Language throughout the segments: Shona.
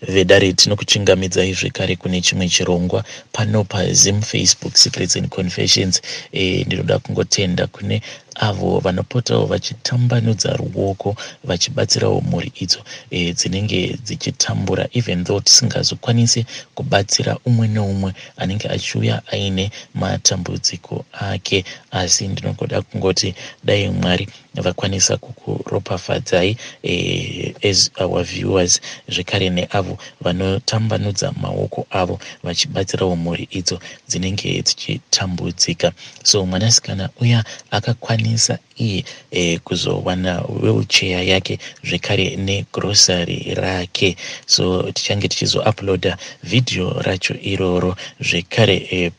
Vedare, tinokuchingamidzai zvekare kune chimwe chirongwa pano paZim Facebook Secrets and Confessions. Ndinoda kungotenda kune avo vanopotawo vachitambanudza ruoko vachibatsirawo mhuri idzo dzinenge dzichitambura, even though tisingazokwanisi kubatsira umwe neumwe anenge achiuya aine matambudziko ake, asi ndinongoda kungoti dai Mwari vakwanisa kukuropafadzai as our viewers, zvekare neavo vanotambanudza maoko avo vachibatsirawo mhuri idzo dzinenge dzichitambudzika. So mwanasikana uya akakwanisa iye kuzowana wheelchair yake zvekare negrocery rake. So tichange tichizouploada vhidhiyo racho iroro zvekare.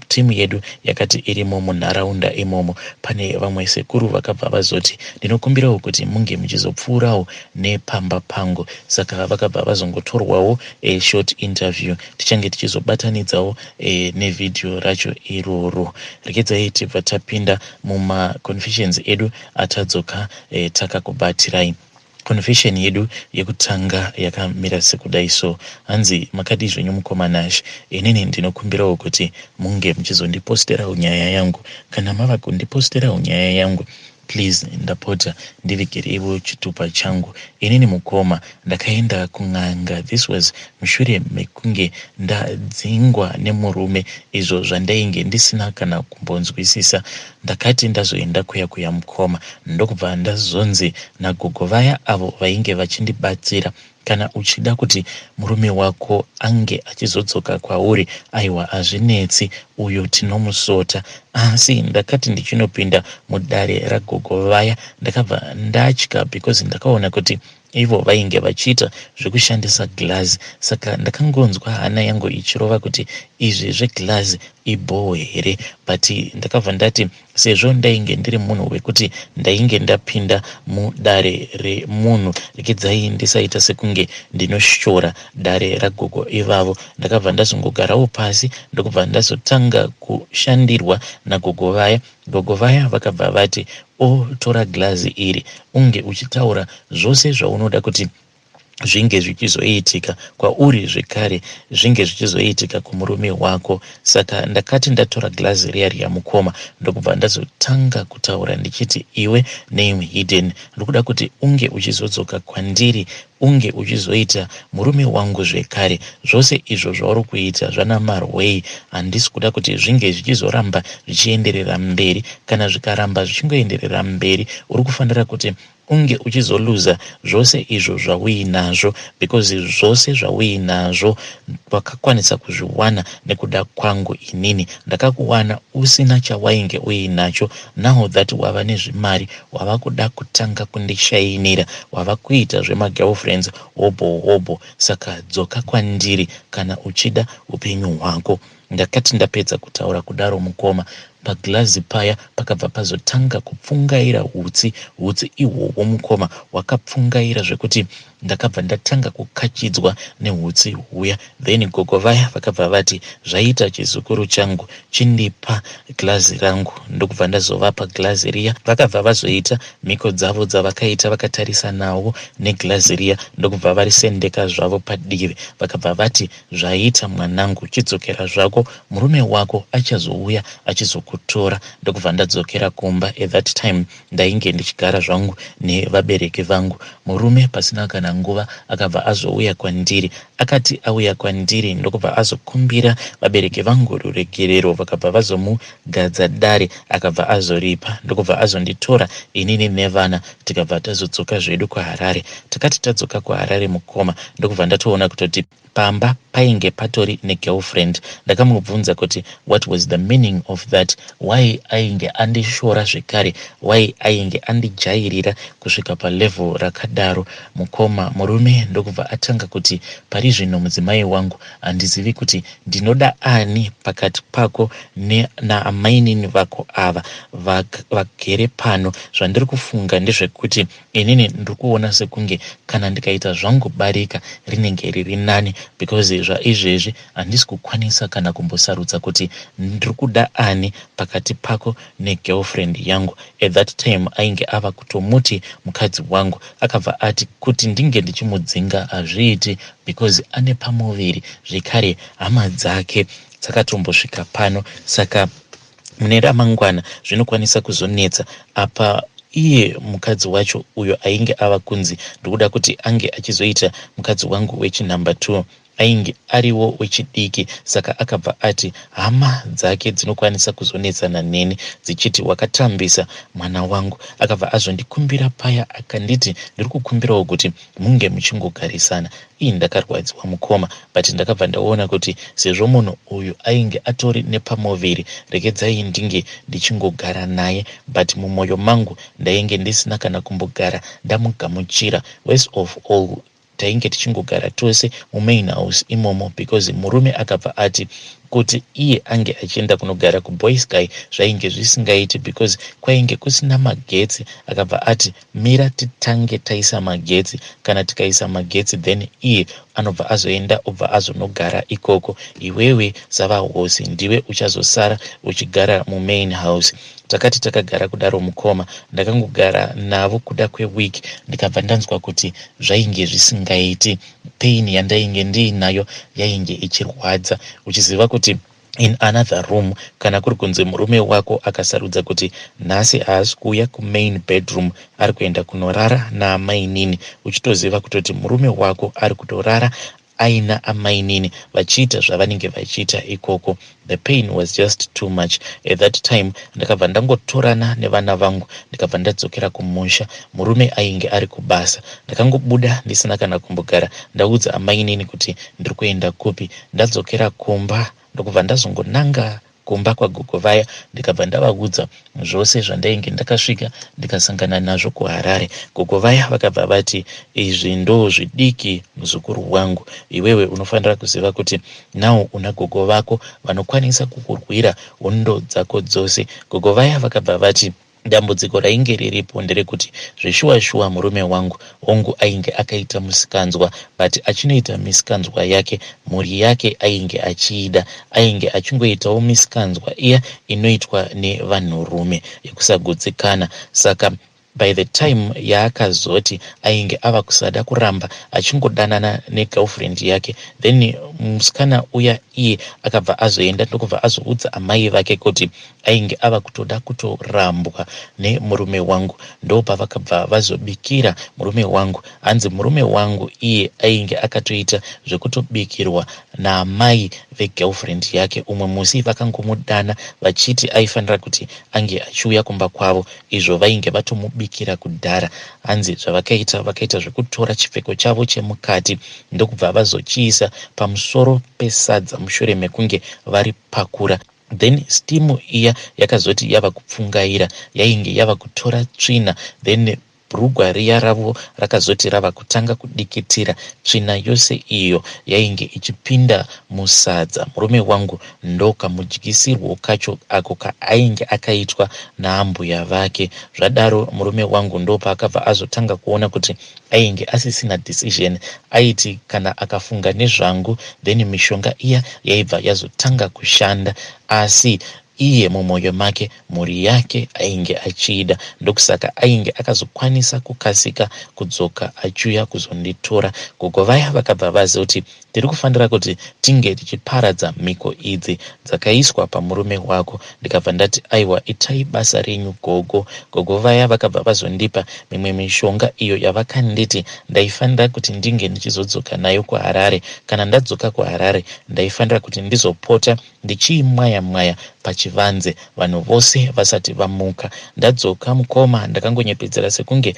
Timu yedu yakati irimo munharaunda imomo, pane vamwe sekuru vakabva vazoti, "Ndinokumbirawo kuti munge muchizopfuurawo nepamba pangu." Saka vakabva vazongotorwawo short interview. Tichange tichizobatanidzawo nevhidhiyo racho iroro. Regedzai tibva tapinda mumaconfessions edu atadzoka takakubatirai. Confession yedu yekutanga yakamira sekudai. So hanzi, "Makadi zvenyu, mukoma Nash? Inini ndinokumbirawo kuti munge muchizondiposterawo nyaya yangu. Kana mava kundiposterawo nyaya yangu, please, ndapota, ndivigireiwo chitupa changu. Inini, mukoma, ndakaenda kun'anga. This was mushure mekunge ndadzingwa nemurume, izvo zvandainge ndisina kana kumbonzwisisa. Ndakati ndazoenda kuya kuya, mukoma, ndokubva ndazonzi nagogo vaya avo vainge vachindibatsira, 'Kana uchida kuti murume wako ange achizodzoka kwauri, aiwa, hazvinetsi, uyo tinomusota.' Asi ndakati ndichinopinda mudare ragogo vaya, ndakabva ndatya because ndakaona kuti ivo vainge vachiita zvekushandisa girazi. Saka ndakangonzwa hana yangu ichirova kuti izvi zvegirazi ibhoho here? But ndakabva ndati sezvo ndainge ndiri munhu wekuti ndainge ndapinda mudare remunhu, regedzai ndisaita sekunge ndinoshora dare ragogo ivavo. Ndakabva ndazongogarawo pasi, ndokubva ndazotanga kushandirwa nagogo vaya. Gogo vaya vakabva vati, 'Otora girazi iri, unge uchitaura zvose zvaunoda kuti zvinge zvichizoitika kwauri, zvekare zvinge zvichizoitika kumurume wako.' Saka ndakati ndatora girazi riya riya, mukoma, ndokubva ndazotanga kutaura ndichiti, 'Iwe name hidden, ndikuda kuti unge uchizodzoka kwandiri, unge uchizoita murume wangu zvekare. Zvose izvo zvauri kuita zvana marwei, handisi kuda kuti zvinge zvichizoramba zvichienderera mberi. Kana zvikaramba zvichingoenderera mberi, uri kufanira kuti unge uchizoluza zvose izvo zvauinazvo, because zvose zvauinazvo wakakwanisa kuzviwana nekuda kwangu inini. Ndakakuwana usina chawainge uinacho. Now that wava nezvimari, wava kuda kutanga kundishainira, wava kuita zvemagirlfriends, hobho hobho. Saka dzoka kwandiri kana uchida upenyu hwako.' Ndakati ndapedza kutaura kudaro, mukoma, pagirazi paya pakabva pazotanga kupfungaira hutsi. Hutsi ihwohwo, mukoma, hwakapfungaira zvekuti ndakabva ndatanga kukachidzwa neutsi huya. Then gogo vaya vakabva vati, 'Zvaita, chizukuru changu, chindipa girazi rangu.' Ndokubva ndazovapa girazi riya. Vakabva vazoita mhiko dzavo dzavakaita vakatarisa nawo negirazi riya, ndokubva varisendeka zvavo padivi. Vakabva vati, 'Zvaita, mwanangu, chidzokera zvako, murume wako achazouya achizokutora.' Ndokubva ndadzokera kumba. At that time ndainge ndichigara zvangu nevabereki vangu. Murume pasina kana nguva akabva azouya kwandiri. Akati auya kwandiri, ndokubva azokumbira vabereki vangu ruregerero. Vakabva vazomugadza dare, akabva azoripa, ndokubva azonditora inini nevana, tikabva tazodzoka zvedu kuHarare. Takati tadzoka kuHarare, mukoma, ndokubva ndatoona kutoti pamba painge patori negirlfriend. Ndakamubvunza kuti what was the meaning of that, why ainge andishora zvekare, why ainge andijairira kusvika palevel rakadaro, mukoma. Murume ndokubva atanga kuti, 'Pari zvino, mudzimai wangu, handizivi kuti ndinoda ani pakati pako naamainini vako ava vagere pano. Zvandiri kufunga ndezvekuti inini ndiri kuona sekunge kana ndikaita zvangu barika rinenge riri nani, because zvaizvezvi handisi kukwanisa kana kumbosarudza kuti ndiri kuda ani pakati pako negirlfriend yangu. At that time ainge ava kutomuti mukadzi wangu. Akabva ati kuti ndinge ndichimudzinga hazviiti because ane pamuviri, zvekare hama dzake dzakatombosvika pano, saka mune ramangwana zvinokwanisa kuzonetsa. Apa iye mukadzi wacho uyo ainge ava kunzi ndikuda kuti ange achizoita mukadzi wangu wechinumber 2 ainge ariwo wechidiki, saka akabva ati hama dzake dzinokwanisa kuzonetsana neni dzichiti wakatambisa mwana wangu. Akabva azondikumbira paya akanditi ndiri kukumbirawo kuti munge muchingogarisana. Ii, ndakarwadziwa mukoma, but ndakabva ndaona kuti sezvo munhu uyu ainge atori nepamuviri, regedzai ndinge ndichingogara naye, but mumwoyo mangu ndainge ndisina kana kumbogara ndamugamuchira. Worst of all, tainge tichingogara tose mumain house imomo, because murume akabva ati kuti iye ange achienda kunogara kuBoysky zvainge zvisingaiti because kwainge kusina magetsi. Akabva ati mira titange taisa magetsi, kana tikaisa magetsi then iye anobva azoenda obva azonogara ikoko, iwewe savahosi ndiwe uchazosara uchigara mumain house. Takati takagara kudaro mukoma, ndakangogara navo kuda kweweek, ndikabva ndanzwa kuti zvainge zvisingaiti. Pain yandainge ndiinayo yainge ichirwadza, uchiziva kuti in another room kana kuri kunzi murume wako akasarudza kuti nhasi haasi kuuya kumain bedroom, ari kuenda kunorara naamainini, uchitoziva kutoti murume wako ari kutorara aina amainini vachiita zvavanenge vachiita ikoko. The pain was just too much at that time. Ndakabva ndangotorana nevana vangu, ndikabva ndadzokera kumusha. Murume ainge ari kubasa. Ndakangobuda ndisina kana kumbogara ndaudza amainini kuti ndiri kuenda kupi. Ndadzokera kumba, ndokubva ndazongonanga kumba kwagogo vaya, ndikabva ndavaudza zvose zvandainge ndakasvika ndikasangana nazvo kuHarare. Gogo vaya vakabva vati, "Izvi ndo zvidiki, muzukuru wangu. Iwewe unofanira kuziva kuti now una gogo vako vanokwanisa kukurwira hondo dzako dzose." Gogo vaya vakabva vati dambudziko rainge riripo nderekuti zveshuwa shuwa murume wangu hongu ainge akaita musikanzwa, but achinoita misikanzwa yake mhuri yake ainge achiida. Ainge achingoitawo misikanzwa iya inoitwa nevanhurume yekusagutsikana. Saka by the time yaakazoti ainge ava kusada kuramba achingodanana negirlfriend yake, then musikana uya iye akabva azoenda ndokubva azoudza amai vake kuti ainge ava kutoda kutorambwa nemurume wangu. Ndopavakabva vazobikira murume wangu. Hanzi murume wangu iye ainge akatoita zvekutobikirwa naamai vegirlfriend yake. Umwe musi vakangomudana vachiti aifanira kuti ange achiuya kumba kwavo, izvo vainge vatomubikira kudhara. Hanzi zvavakaita, vakaita zvekutora chipfeko chavo chemukati ndokubva vazochiisa pamusoro pesadza mushure mekunge varipakura. Then steam iya yakazoti yava kupfungaira, yainge yava kutora tsvina. Then bhurugwa riya ravo rakazoti rava kutanga kudikitira, tsvina yose iyo yainge ichipinda musadza. Murume wangu ndokamudyisirwo kacho ako kaainge akaitwa naambuya vake. Zvadaro murume wangu ndopaakabva azotanga kuona kuti ainge asisina decision. Aiti kana akafunga nezvangu, then mishonga iya yaibva yazotanga kushanda, asi iye mumwoyo make mhuri yake ainge achiida. Ndokusaka ainge akazokwanisa kukasika kudzoka achiuya kuzonditora. Gogo vaya vakabva vazoti tiri kufanira kuti tinge tichiparadza mhiko idzi dzakaiswa pamurume wako. Ndikabva ndati, "Aiwa, itai basa renyu gogo." Gogo vaya vakabva vazondipa mimwe mishonga iyo yavakanditi ndaifanira kuti ndinge ndichizodzoka nayo kuHarare. Kana ndadzoka kuHarare, ndaifanira kuti ndizopota ndichiimwaya mwaya pachivanze vanhu vose vasati vamuka. Ndadzoka mukoma, ndakangonyepedzera sekunge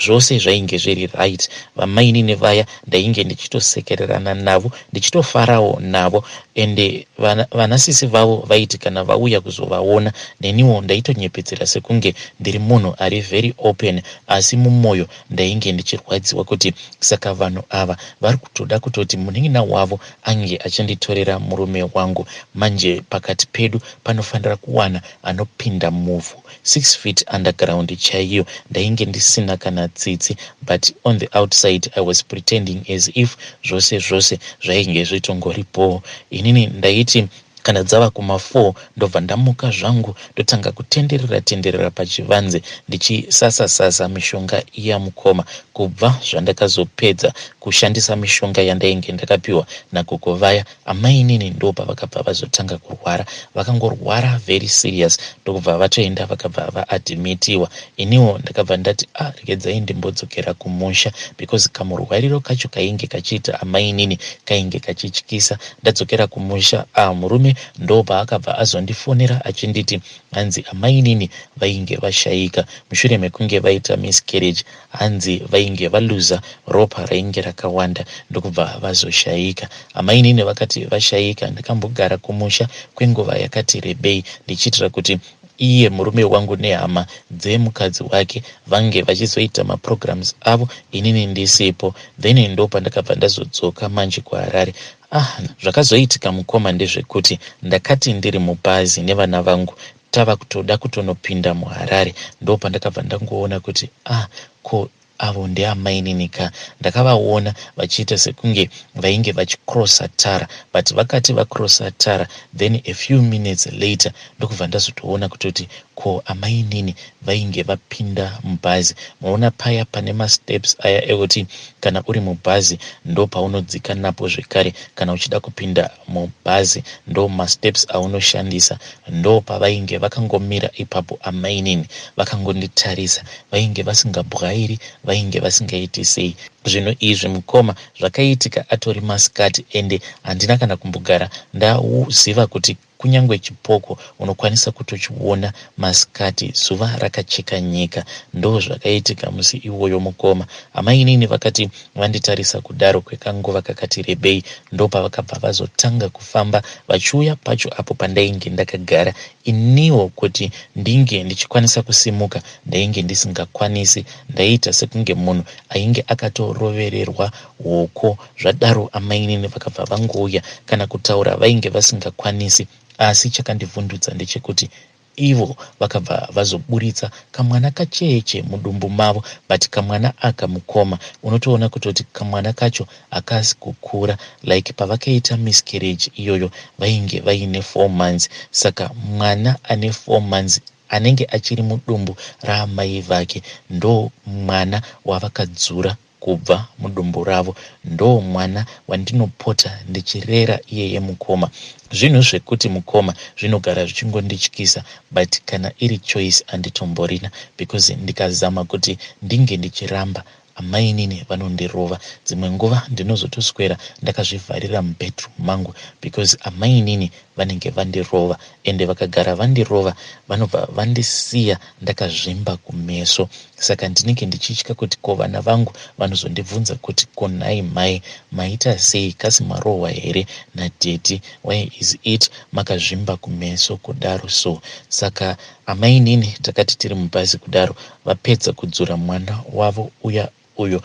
zvose zvainge zviri right. Vamainini vaya ndainge ndichitosekererana navo, ndichitofarawo navo, ende vanasisi vavo vaiti kana vauya kuzovaona, neniwo ndaitonyepedzera sekunge ndiri munhu ari very open, asi mumwoyo ndainge ndichirwadziwa kuti saka vanhu ava vari kutoda kutoti munin'ina wavo ange achinditorera murume wangu. Manje pakati pedu panofanira kuwana anopinda muvhu 6 feet underground chaiyo. Ndainge ndisina kana tsitsi, but on the outside I was pretending as if zvose zvose zvainge zvitongoripowo. Inini ndaiti kana dzava kuma4 ndobva ndamuka zvangu, ndotanga kutenderera tenderera pachivanze ndichisasa sasa mishonga iya mukoma. Kubva zvandakazopedza kushandisa mishonga yandainge ndakapiwa nagogo vaya, amainini ndo pavakabva vazotanga kurwara. Vakangorwara very serious, ndokubva vatoenda, vakabva vaadmitiwa. Iniwo ndakabva ndati, "A ah, regedzai ndimbodzokera kumusha," because kamurwariro kacho kainge kachiita amainini kainge kachityisa. Ndadzokera kumusha, ah, murume ndo paakabva azondifonera achinditi hanzi amainini vainge vashayika mushure mekunge vaita miscarriage. Hanzi vainge valuza ropa rainge rakawanda, ndokubva vazoshayika. Amainini vakati vashayika, ndakambogara kumusha kwenguva yakati rebei ndichiitira kuti iye murume wangu nehama dzemukadzi wake vange vachizoita maprograms avo inini ndisipo. Then ndo pandakabva ndazodzoka manje kuHarare. Ah, zvakazoitika mukoma ndezvekuti ndakati ndiri mubhazi nevana vangu, tava kutoda kutonopinda muHarare, ndo pandakabva ndangoona kuti, ah, ko avo ndeamainini ka. Ndakavaona vachiita sekunge vainge vachicrossa tara, but vakati vacrossa tara, then a few minutes later ndokubva ndazotoona kutoti ko amainini vainge vapinda mubhazi. Munoona paya pane masteps aya ekuti kana uri mubhazi ndo paunodzika napo zvekare kana uchida kupinda mubhazi, ndo masteps aunoshandisa. Ndo pavainge vakangomira ipapo amainini, vakangonditarisa. Vainge vasingabwairi, vainge vasingaiti sei. Zvinhu izvi mukoma zvakaitika atori masikati, ende handina kana kumbogara ndaziva kuti kunyange chipoko unokwanisa kutochiona masikati zuva rakacheka nyika. Ndo zvakaitika musi iwoyo mukoma. Amainini vakati vanditarisa kudaro kwekanguva kakati rebei, ndo pavakabva vazotanga kufamba vachiuya pacho apo pandainge ndakagara. Iniwo kuti ndinge ndichikwanisa kusimuka ndainge ndisingakwanisi, ndaiita sekunge munhu ainge akatorovererwa hoko. Zvadaro amainini vakabva vangouya, kana kutaura vainge vasingakwanisi. Asi chakandivhundutsa ndechekuti ivo vakabva vazoburitsa kamwana kacheche mudumbu mavo. But kamwana aka mukoma, unotoona kutoti kamwana kacho hakasi kukura. Like pavakaita miscarriage iyoyo vainge vaine 4 months, saka mwana ane 4 months anenge achiri mudumbu raamai vake, ndo mwana wavakadzura kubva mudumbu ravo, ndo mwana wandinopota ndichirera iyeye mukoma. Zvinhu zvekuti mukoma zvinogara zvichingondityisa, but kana iri choice handitomborina, because ndikazama kuti ndinge ndichiramba, amainini vanondirova. Dzimwe nguva ndinozotoswera ndakazvivharira mubedroom mangu because amainini vanenge vandirova, ende vakagara vandirova vanobva vandisiya ndakazvimba kumeso. Saka ndinenge ndichitya kuti ko vana vangu vanozondibvunza kuti, "Ko nhai mai, maita sei? Kasi marohwa here nadaddy? Why is it makazvimba kumeso kudaro?" So saka amainini takati tiri mubhazi kudaro, vapedza kudzura mwana wavo uya uyo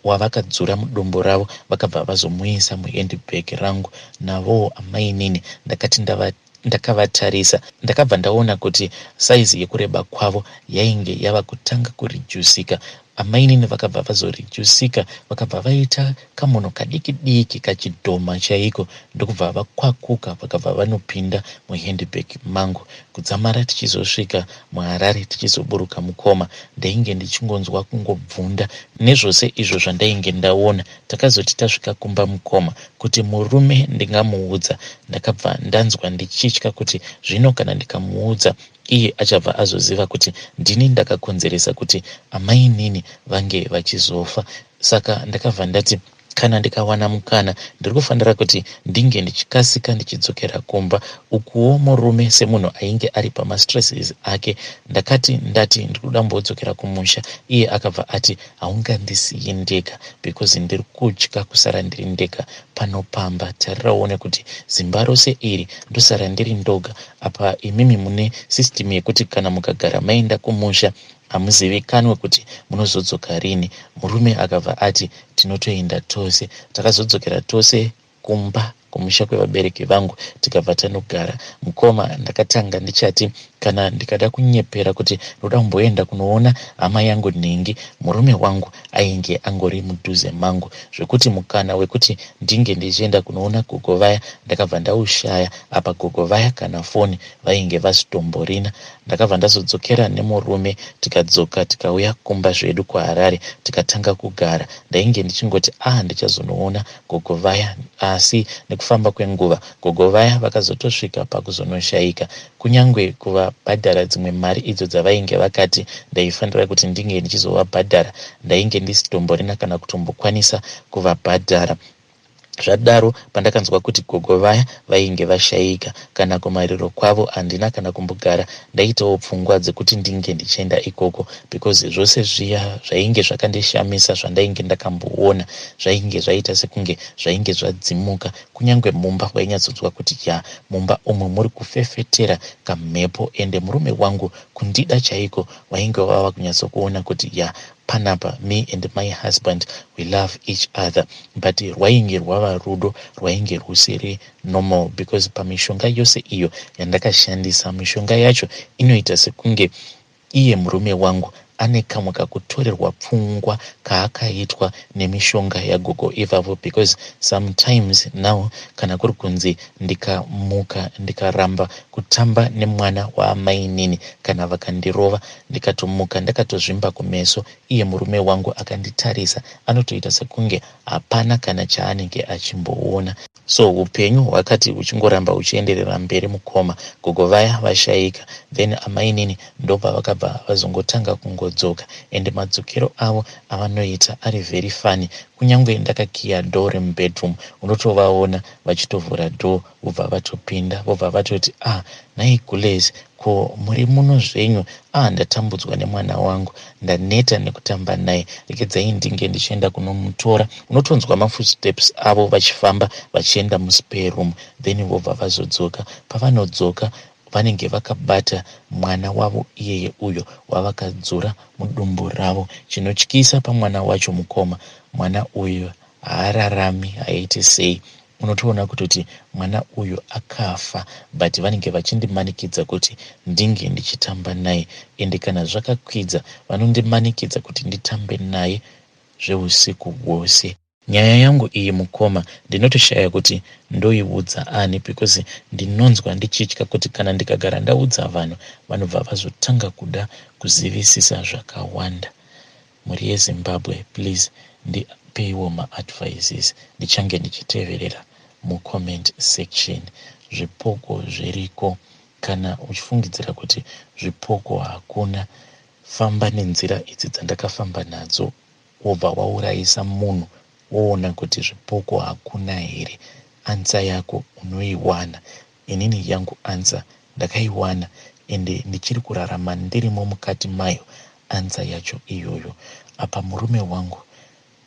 wavakadzura mudumbu ravo, vakabva vazomuisa muhandbag rangu. Navowo amainini ndakati ndakavatarisa, ndakabva ndaona kuti saizi yekureba kwavo yainge yava kutanga kureducika. Amainini vakabva vazoreducika, vakabva vaita kamunhu kadiki diki, kachidhoma chaiko, ndokubva vakwakuka, vakabva vanopinda muhandbag mangu. Kudzamara tichizosvika muHarare, tichizoburuka mukoma, ndainge ndichingonzwa kungobvunda nezvose izvo zvandainge ndaona. Takazoti tasvika kumba mukoma, kuti murume ndingamuudza, ndakabva ndanzwa ndichitya kuti zvino kana ndikamuudza iye achabva azoziva kuti ndini ndakakonzeresa kuti amainini vange vachizofa. Saka ndakabva ndati kana ndikawana mukana ndiri kufanira kuti ndinge ndichikasika ndichidzokera kumba. Ukuwo murume semunhu ainge ari pamastresses ake, ndakati ndati ndiri kuda mbodzokera kumusha, iye akabva ati, "Haungandisiyi ndega because ndiri kutya kusara ndiri ndega pano pamba. Tarira uone kuti zimba rose iri ndosara ndiri ndoga. Apa imimi mune system yekuti kana mukagara maenda kumusha hamuzivikanwe kuti munozodzoka rini." Murume akabva ati tinotoenda tose. Takazodzokera tose kumba. kumusha kwevabereki vangu tikabva tanogara. Mukoma, ndakatanga ndichati kana ndikada kunyepera kuti ndoda kumboenda kunoona hama yangu nhingi, murume wangu ainge angori mudhuze mangu zvekuti mukana wekuti ndinge ndichienda kunoona gogo vaya ndakabva ndaushaya. Apa gogo vaya kana foni vainge vasitomborina. Ndakabva ndazodzokera nemurume tikadzoka tikauya kumba zvedu kuHarare tikatanga kugara. Ndainge ndichingoti ah ndichazonoona gogo vaya asi nekufamba kwenguva gogo vaya vakazotosvika pakuzonoshaika. Kunyangwe kuvabhadhara dzimwe mari idzo dzavainge vakati ndaifanira kuti ndinge ndichizovabhadhara ndainge ndisitomborina kana kutombokwanisa kuvabhadhara. Zvadaro pandakanzwa kuti gogo vaya vainge vashaika, kana kumariro kwavo handina kana kumbogara ndaitawo pfungwa dzekuti ndinge ndichienda ikoko because zvose zviya zvainge zvakandishamisa zvandainge ndakamboona zvainge zvaita sekunge zvainge zvadzimuka. Kunyangwe mumba wainyatsonzwa kuti ya mumba umu muri kufefetera kamhepo ende murume wangu kundida chaiko wainge wava kunyatsokuona kuti ya panapa me and my husband, we love each other, but rwainge rwava rudo rwainge rwusiri normal because pamishonga yose iyo yandakashandisa, mishonga yacho inoita sekunge iye murume wangu ane kamwe kakutorerwa pfungwa kaakaitwa nemishonga yagogo ivavo, because sometimes now kana kuri kunzi ndikamuka ndikaramba kutamba nemwana waamainini kana vakandirova, ndikatomuka ndakatozvimba kumeso, iye murume wangu akanditarisa anotoita sekunge hapana kana chaanenge achimboona. So upenyu hwakati huchingoramba huchienderera mberi mukoma, gogo vaya vashaika, then amainini ndobva vakabva vazongotanga kungodzoka, ende madzokero avo avanoita ari very funny. Kunyange ndakakiya door remubedroom, unotovaona vachitovhura door, vobva vatopinda, vobva vatoti, "Ah, nhai gules, ko muri muno zvenyu? Ah, ndatambudzwa nemwana wangu, ndaneta nekutamba naye, regedzai ndinge ndichienda kunomutora." Unotonzwa mafootsteps avo vachifamba vachienda muspare room, then vobva vazodzoka. Pavanodzoka vanenge vakabata mwana wavo iyeye uyo wavakadzura mudumbu ravo. Chinotyisa pamwana wacho mukoma, mwana uyu haararami, haiti sei, unotoona kutoti mwana uyu akafa, but vanenge vachindimanikidza kuti ndinge ndichitamba naye. Ende kana zvakakwidza vanondimanikidza kuti nditambe naye zveusiku hwose. Nyaya yangu iyi mukoma, ndinotoshaya kuti ndoiudza ani because ndinonzwa ndichitya kuti kana ndikagara ndaudza vanhu, vanobva vazotanga kuda kuzivisisa zvakawanda. Mhuri yeZimbabwe, please ndipeiwo maadvices, ndichange ndichiteverera mucomment section. Zvipoko zviriko. Kana uchifungidzira kuti zvipoko hakuna, famba nenzira idzi dzandakafamba nadzo, wobva waurayisa munhu, woona kuti zvipoko hakuna here. Answer yako unoiwana. Inini yangu answer ndakaiwana, ende ndichiri kurarama ndirimo mukati mayo answer yacho iyoyo. Apa murume wangu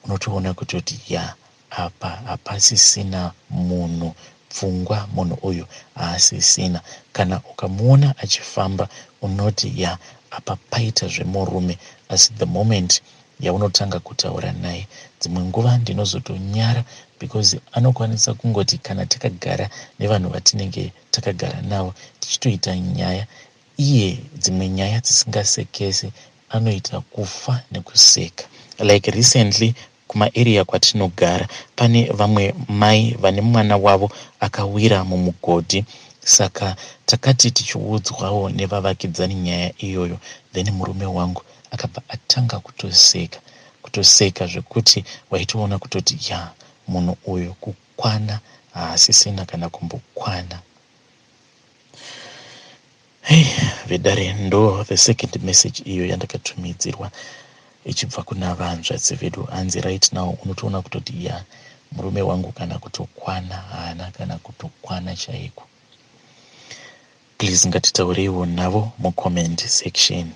unotoona kutoti ya apa hapasisina munhu, pfungwa munhu uyu haasisina. Kana ukamuona achifamba unoti ya apa paita zvemurume, asi the moment yaunotanga kutaura naye, dzimwe nguva ndinozotonyara because anokwanisa kungoti kana takagara nevanhu vatinenge takagara navo tichitoita nyaya, iye dzimwe nyaya dzisingasekese anoita kufa nekuseka. Like recently kumaarea kwatinogara pane vamwe mai vane mwana wavo akawira mumugodhi, saka takati tichiudzwawo nevavakidzani nyaya iyoyo, then murume wangu akabva atanga kutoseka, kutoseka zvekuti waitoona kutoti ya munhu uyu kukwana haasisina kana kumbokwana. Hei vedare, ndo the second message iyo yandakatumidzirwa ichibva kuna vanzvadzi vedu. Hanzi right now unotoona kutoti ya murume wangu kana kutokwana haana, kana kutokwana chaiko. Please ngatitaureiwo navo mucomment section.